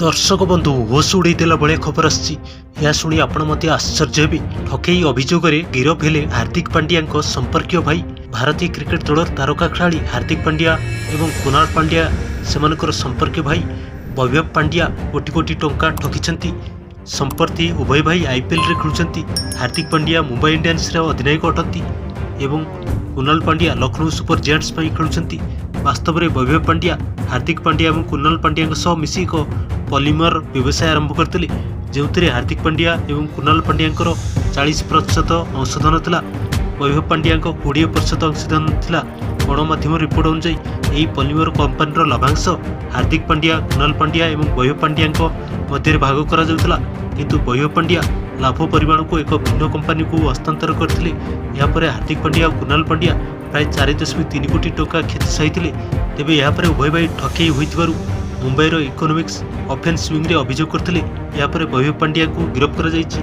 ଦର୍ଶକ ବନ୍ଧୁ, ହୋସ୍ ଉଡ଼େଇ ଦେଲା ଭଳିଆ ଖବର ଆସିଛି। ଏହା ଶୁଣି ଆପଣ ମଧ୍ୟ ଆଶ୍ଚର୍ଯ୍ୟ ହେବେ। ଠକେଇ ଅଭିଯୋଗରେ ଗିରଫ ହେଲେ ହାର୍ଦ୍ଦିକ ପାଣ୍ଡ୍ୟାଙ୍କ ସମ୍ପର୍କୀୟ ଭାଇ। ଭାରତୀୟ କ୍ରିକେଟ ଦଳର ତାରକା ଖେଳାଳି ହାର୍ଦ୍ଦିକ ପାଣ୍ଡ୍ୟା ଏବଂ କୁଣାଲ ପାଣ୍ଡ୍ୟା ସେମାନଙ୍କର ସମ୍ପର୍କୀୟ ଭାଇ ବୈଭବ ପାଣ୍ଡ୍ୟା କୋଟି କୋଟି ଟଙ୍କା ଠକିଛନ୍ତି। ସମ୍ପ୍ରତି ଉଭୟ ଭାଇ ଆଇପିଏଲରେ ଖେଳୁଛନ୍ତି। ହାର୍ଦ୍ଦିକ ପାଣ୍ଡ୍ୟା ମୁମ୍ବାଇ ଇଣ୍ଡିଆନ୍ସର ଅଧିନାୟକ ଅଟନ୍ତି ଏବଂ କୁଣାଲ ପାଣ୍ଡ୍ୟା ଲକ୍ଷ୍ନୌ ସୁପର ଜାଏଣ୍ଟସ୍ ପାଇଁ ଖେଳୁଛନ୍ତି। ବାସ୍ତବରେ ବୈଭବ ପାଣ୍ଡ୍ୟା ହାର୍ଦ୍ଦିକ ପାଣ୍ଡ୍ୟା ଏବଂ କୁଣାଲ ପାଣ୍ଡ୍ୟାଙ୍କ ସହ ମିଶି ଏକ ପଲିମର ବ୍ୟବସାୟ ଆରମ୍ଭ କରିଥିଲେ, ଯେଉଁଥିରେ ହାର୍ଦ୍ଦିକ ପାଣ୍ଡ୍ୟା ଏବଂ କୁଣାଲ ପାଣ୍ଡ୍ୟାଙ୍କର 40% ଅଂଶଧନ ଥିଲା, ବୈଭବ ପାଣ୍ଡ୍ୟାଙ୍କ 20% ଅଂଶଧନ ଥିଲା। ଗଣମାଧ୍ୟମ ରିପୋର୍ଟ ଅନୁଯାୟୀ, ଏହି ପଲିମର କମ୍ପାନୀର ଲାଭାଂଶ ହାର୍ଦ୍ଦିକ ପାଣ୍ଡ୍ୟା, କୁଣାଲ ପାଣ୍ଡ୍ୟା ଏବଂ ବୈଭବ ପାଣ୍ଡ୍ୟାଙ୍କ ମଧ୍ୟରେ ଭାଗ କରାଯାଉଥିଲା। କିନ୍ତୁ ବୈଭବ ପାଣ୍ଡ୍ୟା ଲାଭ ପରିମାଣକୁ ଏକ ଭିନ୍ନ କମ୍ପାନୀକୁ ହସ୍ତାନ୍ତର କରିଥିଲେ। ଏହାପରେ ହାର୍ଦ୍ଦିକ ପାଣ୍ଡ୍ୟା ଓ କୁଣାଲ ପାଣ୍ଡ୍ୟା ପ୍ରାୟ 4.3 କୋଟି ଟଙ୍କା କ୍ଷତି ସହିଥିଲେ। ତେବେ ଏହାପରେ ଉଭୟ ଭାଇ ଠକେଇ ହୋଇଥିବାରୁ ମୁମ୍ବାଇର ଇକୋନୋମିକ୍ସ ଅଫେନ୍ସ ୱିଙ୍ଗରେ ଅଭିଯୋଗ କରିଥିଲେ। ଏହାପରେ ବୈଭବ ପାଣ୍ଡ୍ୟାଙ୍କୁ ଗିରଫ କରାଯାଇଛି।